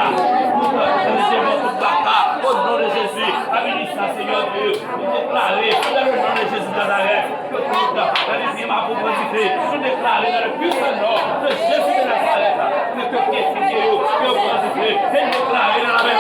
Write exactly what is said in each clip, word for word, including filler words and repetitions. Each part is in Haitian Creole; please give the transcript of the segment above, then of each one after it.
Tout, Senyè, tout baka, o non de Jezi, aminis sa, Senyè Dye, nou deklare, dans le nom de Jésus de Nazareth, ke tout, nan vizye Mapou pran dife, nou deklare, dans le puissant nom de Jésus de Nazareth, ke, ke, ke fidye yo, ke yo pran dife, e nou deklare nan la mèt,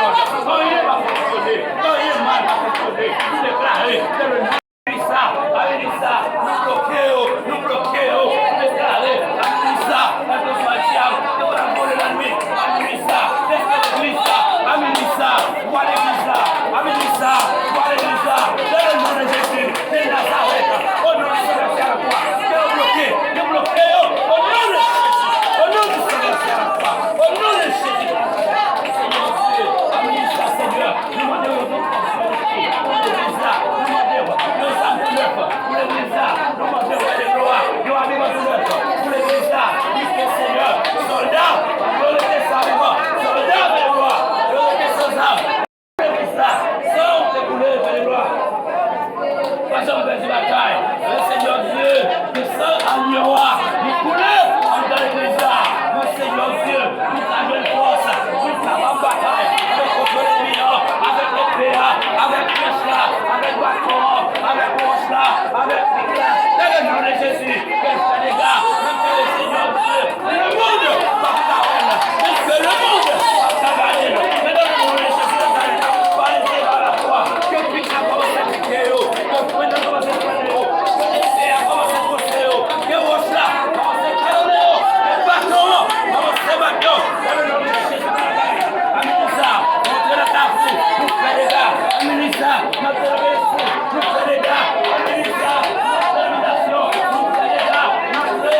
anyen pa fonksyone, anyen mal pa fonksyone, nou deklare, dans le nom Aminis sa, aminis sa, nou bloke yo, nou bloke yo, nou deklare, aminis sa, kèlkeswa dyab, yo pral vole lannwit, aminis sa, lespri legliz sa, aminis sa, wa legliz la, aminis sa, wa legliz la, dans le nom de Jésus de Nazareth, o non de Jésus de Nazareth, ke yo bloke, yo bloke yo, o non de Jezi, o non de Jésus de Nazareth, o non de Jezi de Nazareth, Senyè Dye, aminis sa, Senyè. Nou mande w yon dominasyon lespri pou legliz la. Nou mande w yon zam tou nèf pou legliz la. Nou mande w, Pè de glwa, yon abiman tou nèf pou legliz la. Piske, Senyè, sòlda yo rete sa vivan. Sòlda, Pè de glwa, yo rete san zam. Legliz la, san w te koule, Pè de glwa. Pa janm pèdi batay. Le Senyè Dye, ke san agno a, li koule anndan legliz la. Le Senyè Dye, pou ta jwenn fòs, pou kapab batay, pou kontwole lènmi an, avèk epe a, avèk flèch la, avèk baton an, avèk wòch la, avèk pik la. Dans le nom de Jésus, ke l fè dega, nan non de Senyè Dye. Lemonn p ap ka wè l, men ke lemonn p ap ka gade l. Men nan non de Jezi Nazarèt, pa leve pa lafwa, ke pik la kòmanse pike yo, ke fwèt la kòmanse fwete yo, ke epe a kòmanse pwose yo, ke wòch la kòmanse kalone yo, ke baton an kòmanse bat yo. Nan non de Jezi Nazarèt, aminis sa, montre nan kafou, nou fè dega, aminis sa, montre nan Mesye, nou fè dega, aminis sa, montre nan Bitasyon, nou fè dega, montre.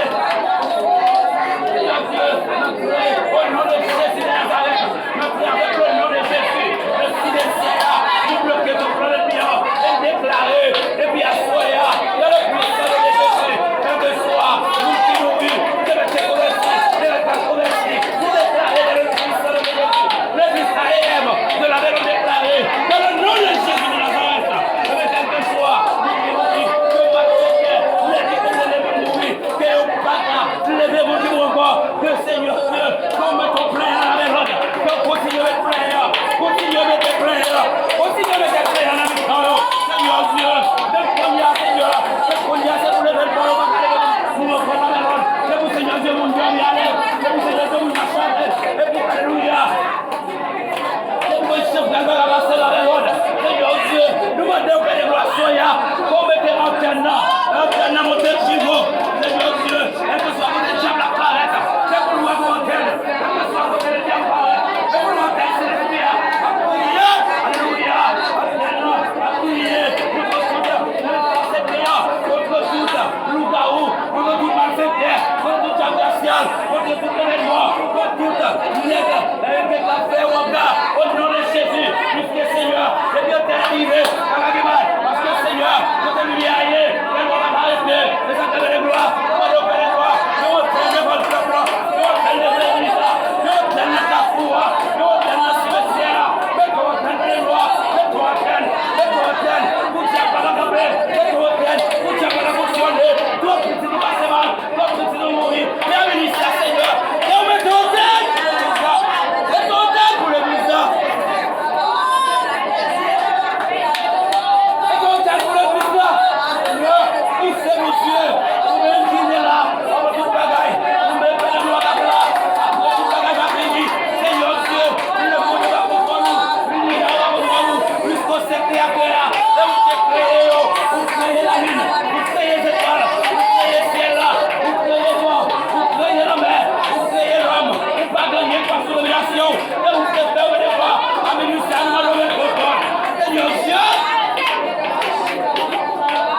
Senyè Dye, nou priye, o non de Jezi de Nazarèt, nou priye avèk le non de Jezi, le silesyè a, nou bloke tout plan lènmi an, e deklare, depi aswè a, dans le puissant nom de Jésus, kèlkeswa moun ki mouri, ki te mete konvèti, ki te mete konvèti, nou deklare dans le puissant nom de Jésus, legliz A E M de la Belle deklare, dans le nom de Jésus de Nazareth, ebyen kèlkeswa moun ki mouri, ke malfektè, lè ki te leve moun mouri, ke yo pa ka leve moun ki mouri ankò, ke Senyè Dye, ke w mete yon plen nan lamè lòd, ke w kontinye mete plen an, kontinye mete plen an, kontinye mete plen an nan mitan yo, Senyè Dye, menm kounye a, Senyè, se kounye a, se pou leve l, yo pa ka leve moun ankò nan lamè lòd, se pou Senyè Dye moun dòmi ale, se pou Senyè Dye moun mache ale, epi alelouya. Depi mwen chèf nan bagay la, se la pèryòd. Senyè Dye, nou mande w, Pè de glwa, aswè a, pou w mete antèn nan, antèn nan monte pi wo. Senyè Dye, kèlkeswa kote dyab la parèt, se pou l wè gwo antèn. Kèlkeswa kote dyab parèt, se pou l wè antèn sou lespri a. Ap priye, alelouya, antèn nan, ap priye, nou konsantre, nou konsantre, nou konsantre. Lougawou, kont tout malfektè, kont tout dyab rasyal, kont tout lènmi, kont tout nèg, nèg k ap fè yo anba, o non de Jezi, piske Senyè, depi yo te rive, pa ka gen mal, paske Senyè, kote limyè a ye, lènmi pa ka rete, se sa k fè de glwa, mande w fè de glwa, yo antre devan pèp la, yo antre devan legliz la, yo antre nan kafou a, yo antre nan simetyè a, mete yo antre de glwa, mete yo antre, mete yo antre, pou dyab pa ka kanpe, mete yo antre, pou dyab pa ka fonksyone, twòp pitit nou pase mal. Twòp pitit nou mouri. Fè minis la, Senyè. Fè w mete yon tèt pou legliz la. Mete yon tèt pou legliz la. Mete yon tèt pou legliz la. Senyè, ou se Bondye. Ou menm ki te la avan tout bagay. Ou menm Pè de glwa k ap la apre tout bagay va fini. Senyè Dye, ou menm Bondye va konprann ou. Limyè a va konprann ou. Plis ke se kreyatè a. E ou te kreye yo. Ou kreye lalin. Ou kreye zetwal, ou kreye syèl la, ou kreye van, ou kreye lanmè, ou kreye lòm, ou pa gen anyen k ap sou dominasyon w, e ou te fè yo de fwa, a minit sa nou mande w mete kontwòl. Senyè Dye,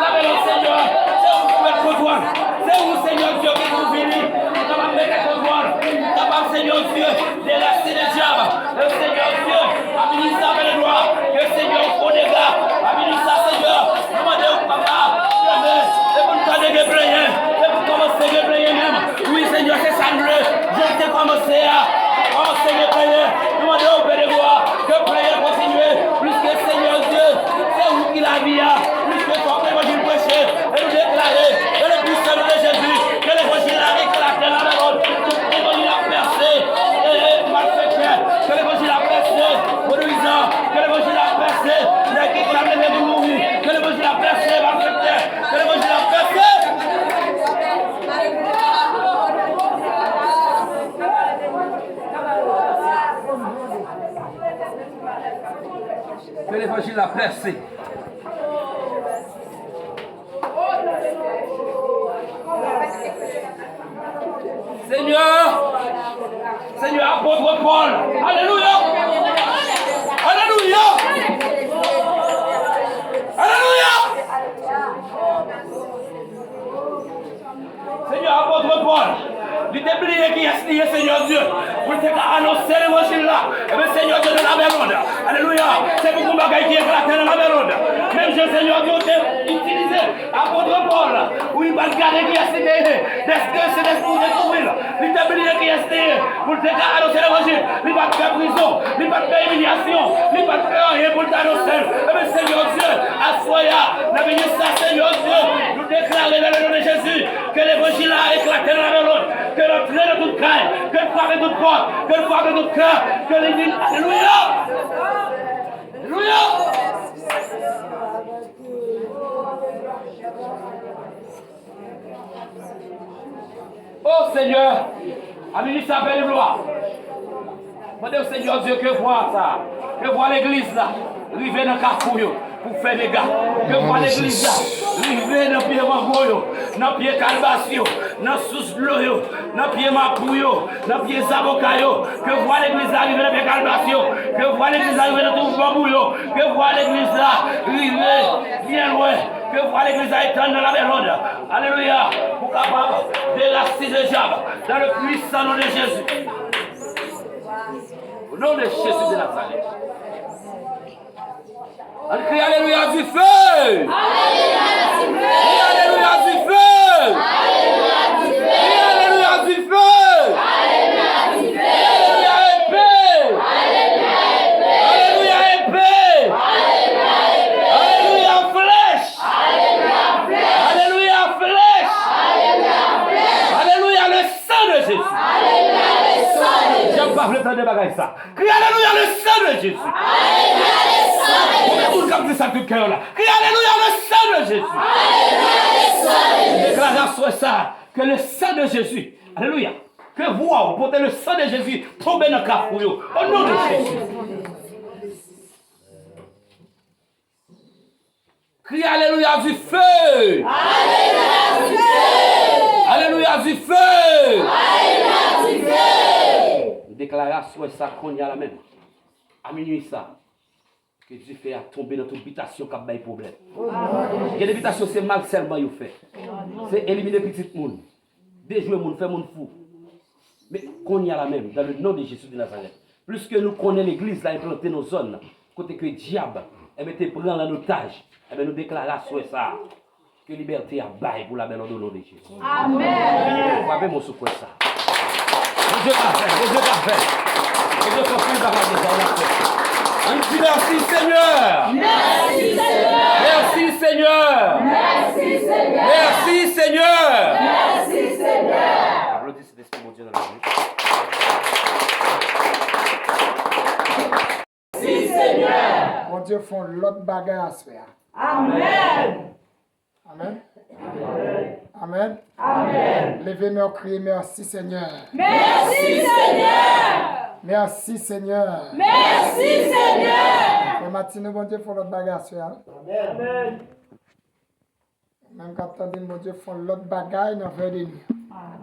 lape lòt Senyè, se ou ki mete kontwòl, se ou Senyè Dye ki pou vini, ou kapab mete kontwòl, ou kapab Senyè Dye, derasine dyab, e Senyè Dye, a minit sa, Pè de glwa, ke Senyè ou fè yon dega, a minit sa, Senyè, nou mande w, papa, fèmen, e pou n tande gen plenyen, e pou kòmanse gen plenyen menm. Wi, Senyè, se sa n vle. Jan te kòmanse a, kòmanse gen plenyen. Nou mande w, Pè de glwa, ke plenyen kontinye, piske, Senyè Dye, se ou ki lavi a, piske se ou k levanjil preche, e nou deklare, ke le pwisan non de Jezi, ke levanjil la eklate nan lemond, tout demon y ap pèse, e, e, malfektè, ke levanjil Ke levanjil la pèse. Senyè, Senyè, apot Pòl. Alelouya! Alelouya! Alelouya! Senyè, apot Pòl, li te bliye kiyès li ye, Senyè Dye, pou l te ka anonse levanjil la. Ebyen, Senyè Dye, nan lamèlonn, alelouya, se pou gon bagay ki eklate nan lamèlonn. Menm jan Senyè Dye te itilize apot Pòl, pou li pa t gade kiyès li te ye, dèske Sentespri te kouvri l, li te bliye kiyès li ye, pou l te ka anonse levanjil. Li pa t pè prizon, li pa t pè imilyasyon, li pa t pè anyen pou l te anonse l. Ebyen, Senyè Dye, aswè a, nan minit sa, Senyè Dye, nou deklare nan le non de Jezi ke levanjil la eklate nan lamèlonn, ke l antre nan tout kay, ke l frape tout pòt, ke l frape tout kè, ke li vin. Alelouya! Alelouya! O Senyè, a minit sa, Pè de glwa, mande w, Senyè Dye, ke vwa sa, ke vwa legliz la rive nan kafou yo pou fè dega. Ke vwa legliz la rive nan pye mango yo, nan pye kalbas yo, nan sous dlo yo, nan pye mapou yo, nan pye zaboka yo. Ke vwa legliz la rive nan pye kalbas yo. Ke vwa legliz la rive nan twou banbou yo. Ke vwa legliz la rive byen lwen. Ke vwa legliz la etann nan lamèlonn. Alelouya. Pou kapab derasine dyab dans le puissant nom de Jésus. Au nom de Jésus de Nazareth. Ann kriye alelouya dife! Kriye alelouya dife! Kriye alelouya dife! Alelouya epe! Alelouya epe! Alelouya flèch! Alelouya flèch! Alelouya le sang de Jésus! Dyab pa vle tande bagay sa. Kriye alelouya le sang de Jésus. Alelouya le sang de Jésus. Konbyen moun k ap di sa tout kè yo la? Kriye alelouya le sang de Jésus. Alelouya le sang de Jésus. Deklare aswè sa ke le sang de Jésus. Alelouya. Ke vwa w pote le sang de Jésus tonbe nan kafou yo. O non de Jésus. Kriye alelouya dife! Alelouya dife! Alelouya dife! Alelouya dife! M deklare aswè sa kounye a la menm, a minwi sa, ke dife a tonbe nan tout bitasyon k ap bay pwoblèm. Gen de bitasyon se mal sèlman yo fè. Se elimine pitit moun. Dejwe moun, fè moun fou. Men kounye a la menm, dans le nom de Jésus de Nazareth, pliske nou konnen legliz la enplante nan zòn kote ke dyab, enben, te pran l an otaj, enben, nou deklare aswè sa a ke libète a bay pou labèl o non de Jezi. Amèn. Frape men w si w kwè sa. Bondye ka fè, Bondye ka fè. Bondye fè anpil bagay deja, w ap fè. Ann di mèsi, Senyè. Mèsi, Senyè. Mèsi, Senyè. Mèsi, Senyè. Mèsi, Senyè. Mèsi, Senyè. Aplodi Sentespri Bondye nan lavi. Mèsi, Senyè. Bondye fè yon lòt bagay aswè a. Amèn. Amèn. Amèn. Amèn. Leve men w, kriye, mèsi, Senyè. Mèsi, Senyè. Mèsi, Senyè. Mèsi, Senyè. Frè Matino, Bondye fè yon lòt bagay aswè a. Amèn. Menm k ap tande m, Bondye fè yon lòt bagay nan vè de nwi an.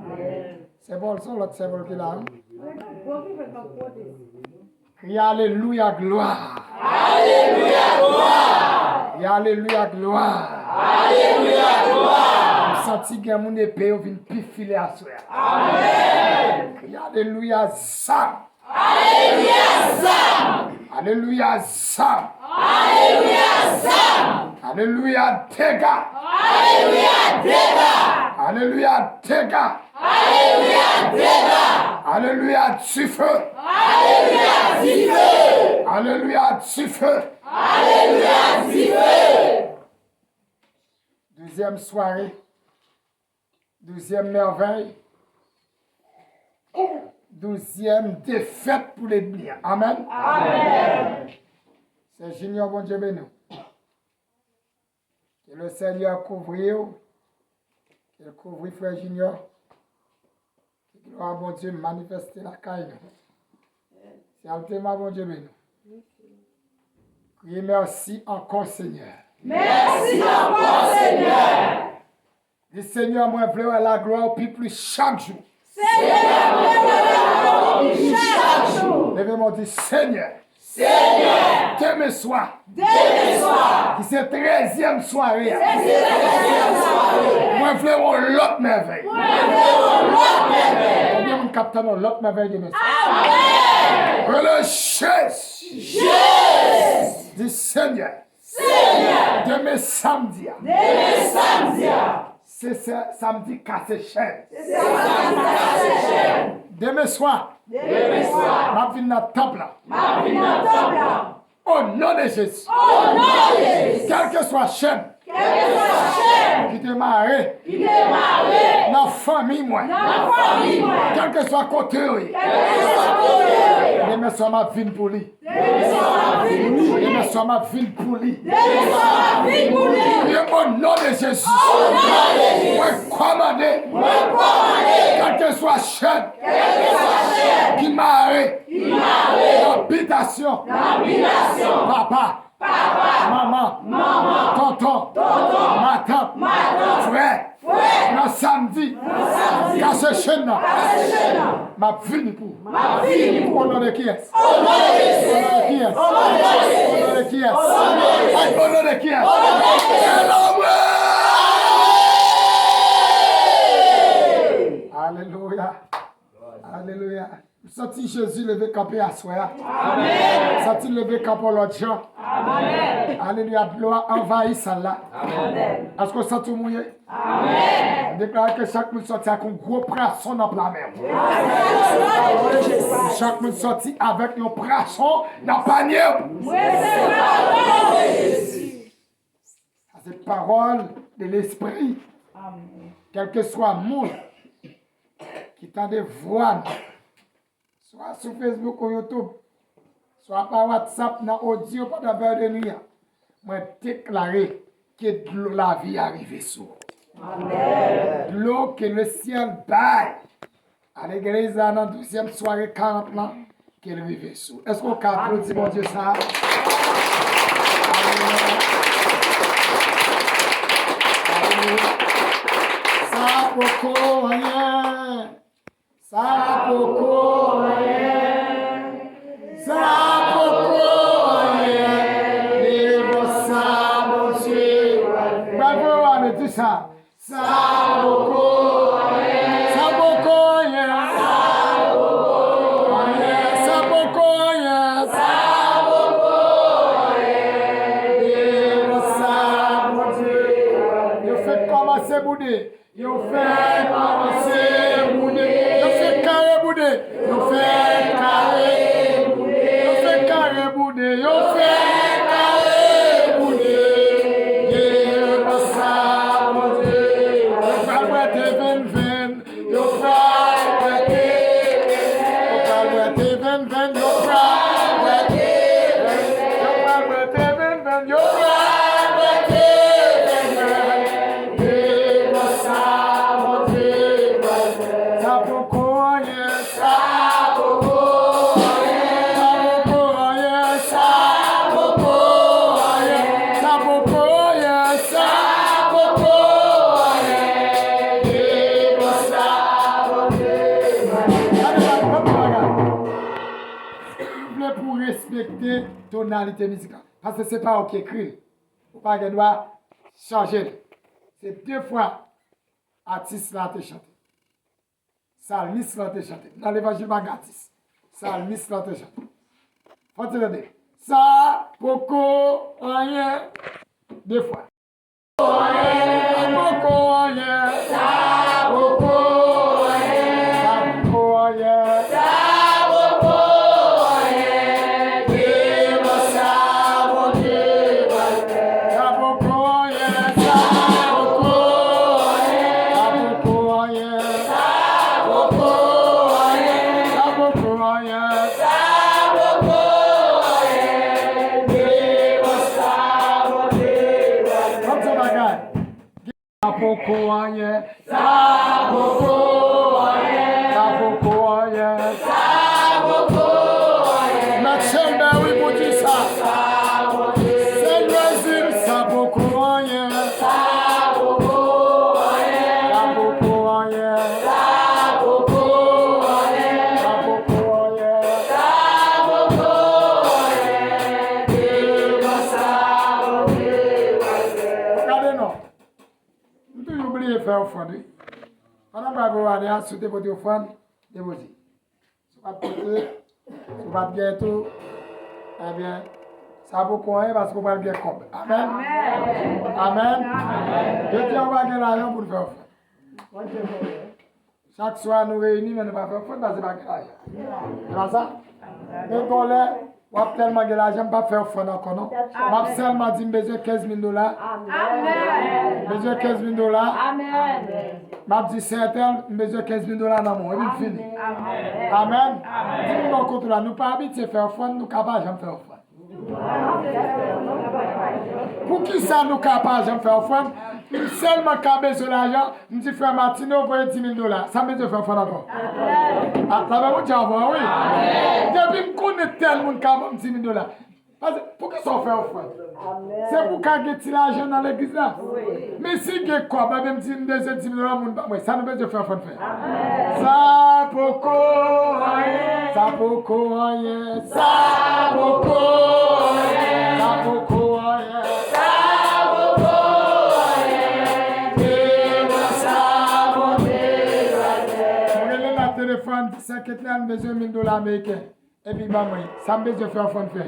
Amèn. Sè Pòl, se yon lòt Sè Pòl ki la, wi. Kriye alelouya, glwa. Alelouya, glwa. Kriye alelouya, glwa. Alelouya, glwa. M santi gen moun epe yo vin pi file aswè a. Amèn. Kriye alelouya, zam. Alelouya, zam! Alelouya, zam! Alelouya, zam! Alelouya, dega! Alelouya, dega! Alelouya, dega! Alelouya, dega! Alelouya, dife! Alelouya, dife! Alelouya, dife! Alelouya, dife! Douzyèm sware. Douzyèm mèvèy, douzyèm defèt pou lènmi an. Amèn. Amèn. Sè Junior, Bondye beni w. Ke le Senyè kouvri w. Ke l kouvri frè Junior. Ke glwa Bondye manifeste lakay nou. Sè Altema, Bondye beni w. Kriye mèsi ankò, Senyè. Mèsi ankò, Senyè. Di, Senyè, mwen vle wè laglwa w pi plis chak jou. Senyè, mwen vle wè laglwa w pi plis chak jou. Leve men w, di, Senyè. Senyè. Demen swa. Demen swa. Ki se trèzyèm sware a. Se trèzyèm sware. Mwen vle yon lòt mèvèy. Mwen vle yon lòt mèvèy. Konbyen moun k ap tann yon lòt mèvèy demen swa? Amèn. Rele Jezi. Jezi. Di, Senyè. Senyè. Demen samdi a. Demen samdi a. Se, se samdi kase chèn. Se samdi kase chèn. Demen swa. Demen swa. M ap vin nan tanp lan. M ap vin nan tanp lan. O non de Jezi. O non de Jezi. Kèlkeswa chèn. Kèlkeswa chèn. Ki te mare. Ki te mare. Nan fanmi mwen. Nan fanmi mwen. Kèlkeswa kote yo ye. Kèlkeswa kote yo ye. Demen swa m ap vin pou li. Demen swa m ap vin pou li. Demen swa m ap vin pou li. Demen swa m ap vin pou li. Kriye o non de Jezi. O non de Jezi. Mwen kòmande. Mwen kòmande. Kèlkeswa chèn. Kèlkeswa chèn. Ki mare. Ki mare. Nan bitasyon. Nan bitasyon. Papa. Papa. Manman. Manman. Tonton. Tonton. Matant. Matant. Frè. Frè. Nan samdi. Nan samdi. Kase chèn nan. Kase chèn nan. M ap vini pou. M ap vini pou. O non de kiyès? O non de Jezi. O non de kiyès? O non de Jezi. O non de kiyès? O non de Jezi. Ay, o non de kiyès? O non de Jezi. Alelouya. Alelouya. M santi Jezi leve kanpe aswè a. Amèn. M santi l leve kanpe yon lòt jan. Amèn. Alelouya, dlo a anvayi sal la. Amèn. Èske w santi w mouye? Amèn. M deklare ke chak moun sòti ak yon gwo pwason nan pla men w. Amèn. Chak moun sòti avèk yon pwason nan panye w. Sa se pawòl de lespri. Amèn. Kèlkeswa moun ki tande vwa nou, swa sou Facebook ou YouTube, swa pa WhatsApp nan odyo pandan vè de nwi a, mwen deklare ke dlo lavi a rive sou ou. Amèn. Dlo ke lesyèl bay a legliz la nan douzyèm sware karant lan, ke l rive sou ou. Èske w ka aplodi Bondye sa? Alelouya. Alelouya. Sa poko anyen. Sa poko anyen. Sa poko anyen. Devan sa Bondye pral fè. Bravo, ale, di sa. Sa poko anyen. Sa poko anyen. Sa poko anyen. Sa poko anyen. Devan sa Bondye pral fè. Yo fèk kòmanse boude. Yo fèk kòmanse boude. Yo fèk kare boude. Yo fèk kare boude. Yo fèk kare boude. Yo fèk kare boude. Devan sa Bondye. Yo pral bwè te venn venn. Yo pral bwè te venn venn. Yo pral bwè te venn venn. Yo pral bwè te venn venn. Yo pral bwè te venn venn. Yo pral bwè te venn venn. Devan sa Bondye pral fè. Sa poko anyen. Sa poko anyen. Sa poko anyen. Sa poko anyen. Sa poko anyen. Sa poko anyen. Devan sa Bondye pral fè. Gade la, gade bagay. M vle pou w respekte tonalite mizik la. Paske se pa ou ki ekri l. Ou pa gen dwa chanje l. Se de fwa atis la te chante. Salmis lan te chante. Nan levanjil pa gen atis. Salmis lan te chante. Fò w te tande. Sa poko anyen. De fwa. Sa poko anyen. Sa poko anyen. Sa poko anyen. Sa poko anyen. Devan sa Bondye pral fè. Sa poko anyen. Sa poko anyen. Sa poko anyen. Sa poko anyen. Sa poko anyen. Sa poko anyen. Devan sa Bondye pral fè. Ann di yon bagay. Sa poko anyen. Sa poko anyen. Sa poko anyen. Sa poko anyen. Mèt Chelbè, wi, pou di sa. Sa poko Ofrann, wi. Pandan m pral voye ane a, si w te pote ofrann, depoze. Si w pa t pote, si w pa t gen tou, ebyen, sa poko anyen paske w pral gen kòb. Amèn. Amèn. Jodi a, w pa gen lajan pou n fè ofrann. Chak swa, nou reyini, men nou pa fè ofrann paske pa gen lajan. Se pa sa? Men gon lè, w ap tèlman gen lajan, m p ap fè ofrann ankò, non. M ap sèlman di, m bezwen kenz mil dola. Amèn. M bezwen kenz mil dola. Amèn. M ap di, sè entèl, m bezwen kenz mil dola nan men w, epi m fini. Amèn. Amèn. Di moun bò kote w la, nou pa abitye fè ofrann, nou ka pa janm fè ofrann. Poukisa nou ka pa janm fè ofrann? M sèlman ka bezwen lajan, m di frè Martino voye dis mil dola. Sa m bezwen fè ofrann ankò? A, sa fè moun djavwa, wi. Depi m konnen tèl moun ka ban m dis mil dola. Paske, poukisa w fè ofrann? Se pou ka gen ti lajan nan legliz la. Men si gen kòb, ebyen m di m bezwen dis mil dola, moun ban mwen. Sa nou bezwen fè ofrann fè? Sa poko anyen. Sa poko anyen. Sa poko anyen. Sa poko anyen. Sa poko anyen. Devan sa Bondye pral fè. Mwen rele nan telefòn, di sè Ketnèl, m bezwen mil dola ameriken. Epi ban mwen, sa m bezwen fè ofrann fè.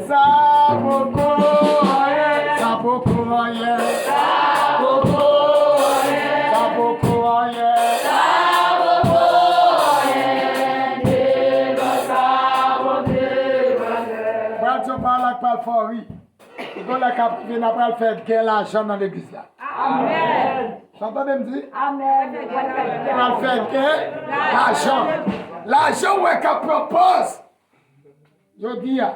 Sa poko anyen. Sa poko anyen. Sa poko anyen. Sa poko anyen. Sa poko anyen. Devan sa Bondye pral fè. Pral di yon pawòl la k pral fè w ri. Gon lè k ap rive, n a pral fè gè lajan nan legliz la. Amèn. Sa w tande m di? Amèn. N a pral fè gè lajan. Lajan w wè k ap pran pòz. Jodi a,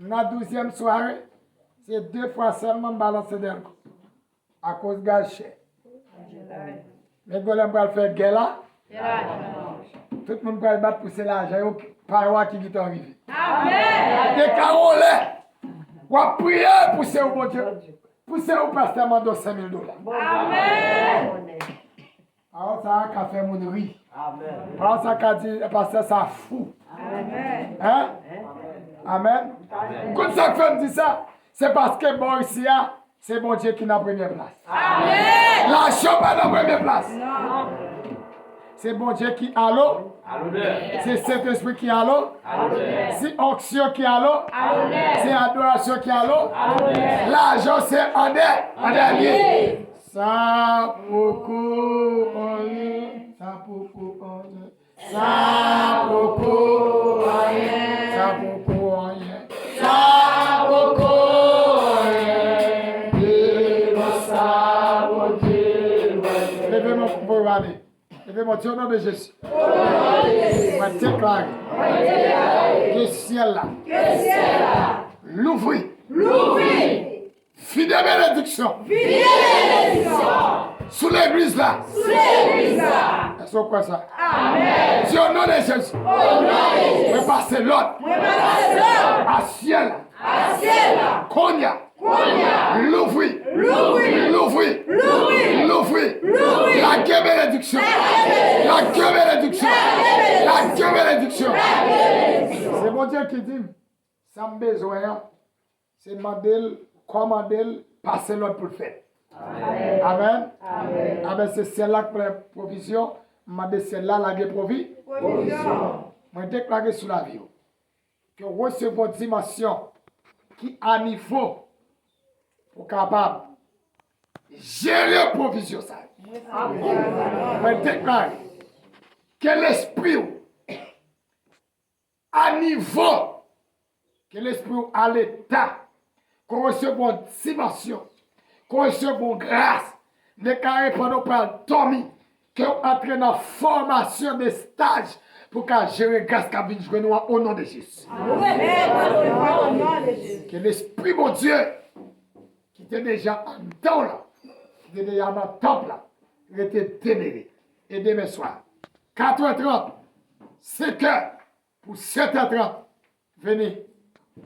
nan douzyèm sware, se de fwa sèlman m balanse Dèlko. Akoz gaz chè. Men gon lè m pral fè gè la. Tout moun pral bat pou se lajan yo, pa yo a ki gentan rive. Amèn. Te ka yon lè, w ap priye pou se ou Bondye, pou se ou pastè mande w senk mil dola. Amèn. Pawòl sa a ka fè moun ri. Amèn. Pawòl sa a ka di, pastè sa fou. Amèn. Hein? Amèn. Konn sa k fè m di sa? Se paske bò isi a, se Bondye ki nan premye plas. Amèn. Lajan pa nan premye plas. Non. Se Bondye ki alo. Alo. Se Sentespri ki alo. Alo. Se onksyon ki alo. Alo. Se adorasyon ki alo. Alo. Lajan se an dè, an dènye. Sa poko anyen. Sa poko anyen. Sa poko anyen. Sa poko anyen. Sa poko anyen. Devan sa Bondye pral fè. Leve men w pou w ale. Leve men w, di, o non de Jezi. O non de Jezi. Mwen deklare. Mwen deklare. Ke syèl la. Ke syèl la. Louvri. Louvri. Vide benediksyon. Vide benediksyon. Sou legliz la. Sou legliz la. Èske w kwè sa? Amèn. Di, o non de Jezi. O non de Jezi. Mwen pase lòd. Mwen pase lòd. A syèl la. A syèl la. Kounye a. Kounye a. Louvri. Louvri. Louvri. Louvri. Louvri. Louvri. Lage benediksyon. Lage benediksyon. Lage benediksyon. Lage benediksyon. Lage benediksyon. Se Bondye ki di m, sa m bezwen an, se mande l, kòmande l, pase lòd pou l fè l. Amèn. Amèn. Amèn. Amèn. Se syèl la k pran pwovizyon. M mande syèl la lage pwovi. Pwovizyon. Mwen deklare sou lavi w ke w resevwa dimansyon ki a nivo pou w kapab jere pwovizyon sa yo. Amèn. Mwen deklare ke lespri w a nivo, ke lespri w a leta, ke w resevwa yon dimansyon, ke w resevwa yon gras, deklare pandan w pral dòmi, ke w antre nan fòmasyon de staj pou w ka jere gras k ap vin jwenn ou an, o non de Jezi. Amèn. Ke lespri Bondye ki te deja anndan w la, ki te deja nan tanp la, rete demere. E demen swa, katrè trant, senkè, pou setè trant, vini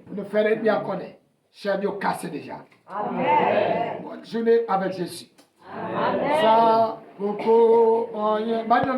pou nou fè lènmi an konnen chèn yo kase deja. Amèn. Bòn jounen avèk Jezi. Amèn. Sa poko anyen. Ba nou